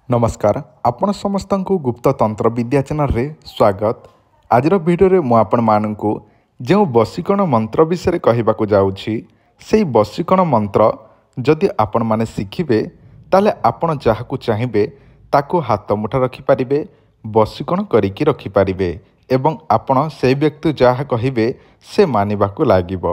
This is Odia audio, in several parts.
ନମସ୍କାର, ଆପଣ ସମସ୍ତଙ୍କୁ ଗୁପ୍ତ ତନ୍ତ୍ର ବିଦ୍ୟା ଚ୍ୟାନେଲରେ ସ୍ୱାଗତ। ଆଜିର ଭିଡ଼ିଓରେ ମୁଁ ଆପଣମାନଙ୍କୁ ଯେଉଁ ବଶୀକରଣ ମନ୍ତ୍ର ବିଷୟରେ କହିବାକୁ ଯାଉଛି, ସେଇ ବଶୀକରଣ ମନ୍ତ୍ର ଯଦି ଆପଣମାନେ ଶିଖିବେ, ତାହେଲେ ଆପଣ ଯାହାକୁ ଚାହିଁବେ ତାକୁ ହାତ ମୁଠା ରଖିପାରିବେ, ବଶୀକରଣ କରିକି ରଖିପାରିବେ ଏବଂ ଆପଣ ସେଇ ବ୍ୟକ୍ତି ଯାହା କହିବେ ସେ ମାନିବାକୁ ଲାଗିବ।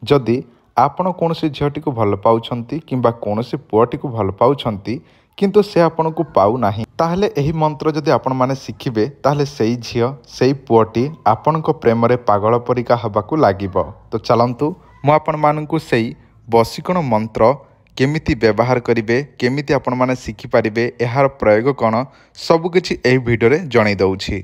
ଯଦି ଆପଣ କୌଣସି ଝିଅଟିକୁ ଭଲ ପାଉଛନ୍ତି କିମ୍ବା କୌଣସି ପୁଅଟିକୁ ଭଲ ପାଉଛନ୍ତି, କିନ୍ତୁ ସେ ଆପଣଙ୍କୁ ପାଉନାହିଁ, ତାହେଲେ ଏହି ମନ୍ତ୍ର ଯଦି ଆପଣମାନେ ଶିଖିବେ, ତାହେଲେ ସେଇ ଝିଅ ସେଇ ପୁଅଟି ଆପଣଙ୍କ ପ୍ରେମରେ ପାଗଳ ପରିକା ହେବାକୁ ଲାଗିବ। ତ ଚାଲନ୍ତୁ, ମୁଁ ଆପଣମାନଙ୍କୁ ସେଇ ବଶୀକରଣ ମନ୍ତ୍ର କେମିତି ବ୍ୟବହାର କରିବେ, କେମିତି ଆପଣମାନେ ଶିଖିପାରିବେ, ଏହାର ପ୍ରୟୋଗ କ'ଣ, ସବୁକିଛି ଏହି ଭିଡ଼ିଓରେ ଜଣାଇ ଦେଉଛି।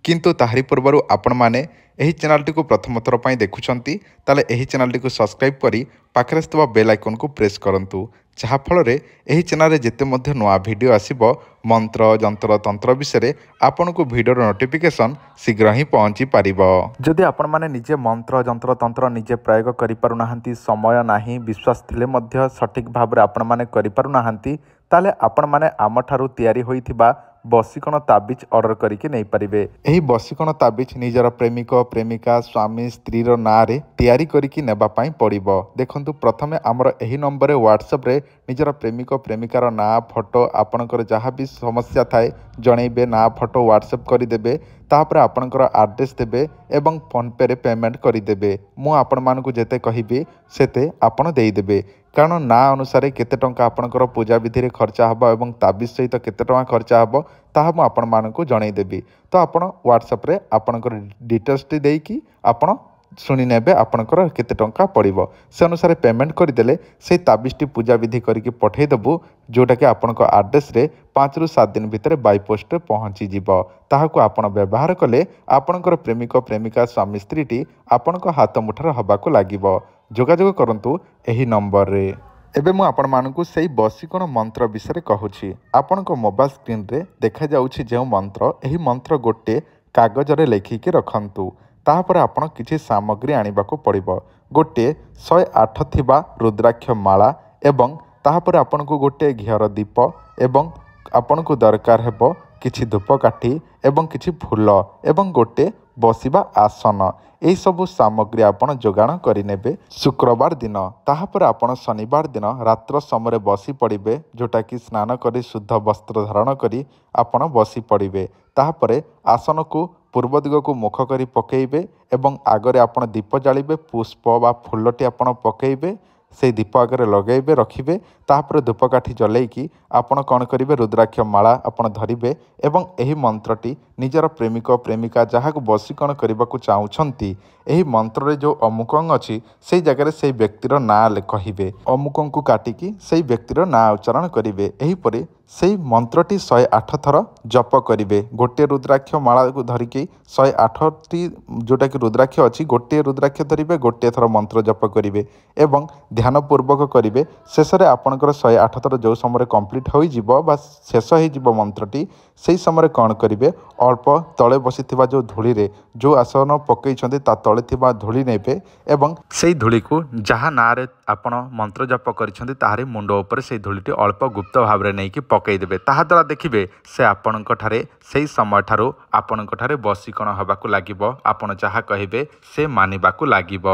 କିନ୍ତୁ ତାହାରି ପୂର୍ବରୁ ଆପଣମାନେ ଏହି ଚ୍ୟାନେଲଟିକୁ ପ୍ରଥମ ଥର ପାଇଁ ଦେଖୁଛନ୍ତି, ତାହେଲେ ଏହି ଚ୍ୟାନେଲଟିକୁ ସବସ୍କ୍ରାଇବ୍ କରି ପାଖରେ ଥିବା ବେଲ୍ ଆଇକନ୍କୁ ପ୍ରେସ୍ କରନ୍ତୁ, ଯାହାଫଳରେ ଏହି ଚ୍ୟାନେଲରେ ଯେତେ ମଧ୍ୟ ନୂଆ ଭିଡ଼ିଓ ଆସିବ ମନ୍ତ୍ର ଯନ୍ତ୍ର ତନ୍ତ୍ର ବିଷୟରେ, ଆପଣଙ୍କୁ ଭିଡ଼ିଓର ନୋଟିଫିକେସନ୍ ଶୀଘ୍ର ହିଁ ପହଞ୍ଚି ପାରିବ। ଯଦି ଆପଣମାନେ ନିଜେ ମନ୍ତ୍ର ଯନ୍ତ୍ର ତନ୍ତ୍ର ନିଜେ ପ୍ରୟୋଗ କରିପାରୁନାହାନ୍ତି, ସମୟ ନାହିଁ, ବିଶ୍ୱାସ ଥିଲେ ମଧ୍ୟ ସଠିକ୍ ଭାବରେ ଆପଣମାନେ କରିପାରୁନାହାନ୍ତି, ତାହେଲେ ଆପଣମାନେ ଆମଠାରୁ ତିଆରି ହୋଇଥିବା ବଶୀକରଣ ତାବିଜ ଅର୍ଡ଼ର କରିକି ନେଇପାରିବେ। ଏହି ବଶୀକରଣ ତାବିଜ ନିଜର ପ୍ରେମିକ ପ୍ରେମିକା, ସ୍ୱାମୀ ସ୍ତ୍ରୀର ନାଁରେ ତିଆରି କରିକି ନେବା ପାଇଁ ପଡ଼ିବ। ଦେଖନ୍ତୁ, ପ୍ରଥମେ ଆମର ଏହି ନମ୍ବରରେ ହ୍ୱାଟ୍ସଆପ୍ରେ ନିଜର ପ୍ରେମିକ ପ୍ରେମିକାର ନାଁ, ଫଟୋ, ଆପଣଙ୍କର ଯାହା ବି ସମସ୍ୟା ଥାଏ ଜଣେଇବେ, ନାଁ ଫଟୋ ହ୍ୱାଟ୍ସଆପ୍ କରିଦେବେ। ତାପରେ ଆପଣଙ୍କର ଆଡ୍ରେସ୍ ଦେବେ ଏବଂ ଫୋନ୍ପେରେ ପେମେଣ୍ଟ କରିଦେବେ। ମୁଁ ଆପଣମାନଙ୍କୁ ଯେତେ କହିବି ସେତେ ଆପଣ ଦେଇଦେବେ, କାରଣ ନାଁ ଅନୁସାରେ କେତେ ଟଙ୍କା ଆପଣଙ୍କର ପୂଜାବିଧିରେ ଖର୍ଚ୍ଚ ହେବ ଏବଂ ତାବିଜ ସହିତ କେତେ ଟଙ୍କା ଖର୍ଚ୍ଚ ହେବ, ତାହା ମୁଁ ଆପଣମାନଙ୍କୁ ଜଣାଇଦେବି। ତ ଆପଣ ହ୍ୱାଟ୍ସଆପ୍ରେ ଆପଣଙ୍କର ଡିଟେଲ୍ସଟି ଦେଇକି ଆପଣ ଶୁଣି ନେବେ ଆପଣଙ୍କର କେତେ ଟଙ୍କା ପଡ଼ିବ। ସେ ଅନୁସାରେ ପେମେଣ୍ଟ କରିଦେଲେ ସେଇ ତାବିଜଟି ପୂଜାବିଧି କରିକି ପଠାଇଦେବୁ, ଯେଉଁଟାକି ଆପଣଙ୍କ ଆଡ୍ରେସ୍ରେ 5ରୁ 7 ଦିନ ଭିତରେ ବାଇ ପୋଷ୍ଟରେ ପହଞ୍ଚିଯିବ। ତାହାକୁ ଆପଣ ବ୍ୟବହାର କଲେ ଆପଣଙ୍କର ପ୍ରେମିକ ପ୍ରେମିକା, ସ୍ୱାମୀ ସ୍ତ୍ରୀଟି ଆପଣଙ୍କ ହାତ ମୁଠାରେ ହେବାକୁ ଲାଗିବ। ଯୋଗାଯୋଗ କରନ୍ତୁ ଏହି ନମ୍ବରରେ। ଏବେ ମୁଁ ଆପଣମାନଙ୍କୁ ସେଇ ବଶୀକରଣ ମନ୍ତ୍ର ବିଷୟରେ କହୁଛି। ଆପଣଙ୍କ ମୋବାଇଲ ସ୍କ୍ରିନ୍ରେ ଦେଖାଯାଉଛି ଯେଉଁ ମନ୍ତ୍ର, ଏହି ମନ୍ତ୍ର ଗୋଟିଏ କାଗଜରେ ଲେଖିକି ରଖନ୍ତୁ। ତାପରେ ଆପଣ କିଛି ସାମଗ୍ରୀ ଆଣିବାକୁ ପଡ଼ିବ, ଗୋଟିଏ 108 ଥିବା ରୁଦ୍ରାକ୍ଷ ମାଳା ଏବଂ ତାପରେ ଆପଣଙ୍କୁ ଗୋଟିଏ ଘିଅର ଦୀପ ଏବଂ ଆପଣଙ୍କୁ ଦରକାର ହେବ କିଛି ଧୂପକାଠି ଏବଂ କିଛି ଫୁଲ ଏବଂ ଗୋଟିଏ ବସିବା ଆସନ। ଏହିସବୁ ସାମଗ୍ରୀ ଆପଣ ଯୋଗାଣ କରିନେବେ ଶୁକ୍ରବାର ଦିନ। ତାହାପରେ ଆପଣ ଶନିବାର ଦିନ ରାତ୍ର ସମୟରେ ବସି ପଡ଼ିବେ, ଯେଉଁଟାକି ସ୍ନାନ କରି ଶୁଦ୍ଧ ବସ୍ତ୍ର ଧାରଣ କରି ଆପଣ ବସି ପଡ଼ିବେ। ତାହାପରେ ଆସନକୁ ପୂର୍ବ ଦିଗକୁ ମୁଖ କରି ପକାଇବେ ଏବଂ ଆଗରେ ଆପଣ ଦୀପ ଜାଳିବେ, ପୁଷ୍ପ ବା ଫୁଲଟି ଆପଣ ପକାଇବେ, ସେଇ ଦୀପ ଆଗରେ ଲଗାଇବେ, ରଖିବେ। ତାପରେ ଧୂପକାଠି ଜଲେଇକି ଆପଣ କ'ଣ କରିବେ? ରୁଦ୍ରାକ୍ଷ ମାଳା ଆପଣ ଧରିବେ ଏବଂ ଏହି ମନ୍ତ୍ରଟି ନିଜର ପ୍ରେମିକ ପ୍ରେମିକା ଯାହାକୁ ବଶୀକରଣ କରିବାକୁ ଚାହୁଁଛନ୍ତି, ଏହି ମନ୍ତ୍ରରେ ଯେଉଁ ଅମୁକଂ ଅଛି ସେଇ ଜାଗାରେ ସେଇ ବ୍ୟକ୍ତିର ନାଁ କହିବେ, ଅମୁକଙ୍କୁ କାଟିକି ସେଇ ବ୍ୟକ୍ତିର ନାଁ ଉଚ୍ଚାରଣ କରିବେ। ଏହିପରି ସେଇ ମନ୍ତ୍ରଟି 108 ଥର ଜପ କରିବେ। ଗୋଟିଏ ରୁଦ୍ରାକ୍ଷ ମାଳାକୁ ଧରିକି 108ଟି ଯେଉଁଟାକି ରୁଦ୍ରାକ୍ଷ ଅଛି, ଗୋଟିଏ ରୁଦ୍ରାକ୍ଷ ଧରିବେ, ଗୋଟିଏ ଥର ମନ୍ତ୍ର ଜପ କରିବେ ଏବଂ ଧ୍ୟାନପୂର୍ବକ କରିବେ। ଶେଷରେ ଆପଣଙ୍କର 108 ଥର ଯେଉଁ ସମୟରେ କମ୍ପ୍ଲିଟ୍ ହୋଇଯିବ ବା ଶେଷ ହୋଇଯିବ ମନ୍ତ୍ରଟି, ସେଇ ସମୟରେ କ'ଣ କରିବେ? ଅଳ୍ପ ତଳେ ବସିଥିବା ଯେଉଁ ଧୂଳିରେ, ଯେଉଁ ଆସନ ପକାଇଛନ୍ତି ତା ତଳେ ଥିବା ଧୂଳି ନେବେ ଏବଂ ସେଇ ଧୂଳିକୁ ଯାହା ନାଁରେ ଆପଣ ମନ୍ତ୍ର ଜପ କରିଛନ୍ତି ତାହାରି ମୁଣ୍ଡ ଉପରେ ସେଇ ଧୂଳିଟି ଅଳ୍ପ ଗୁପ୍ତ ଭାବରେ ନେଇକି ପକାଇଦେବେ। ତାହାଦ୍ୱାରା ଦେଖିବେ ସେ ଆପଣଙ୍କ ଠାରେ ସେଇ ସମୟଠାରୁ ଆପଣଙ୍କ ଠାରେ ବଶୀକରଣ ହେବାକୁ ଲାଗିବ, ଆପଣ ଯାହା କହିବେ ସେ ମାନିବାକୁ ଲାଗିବ।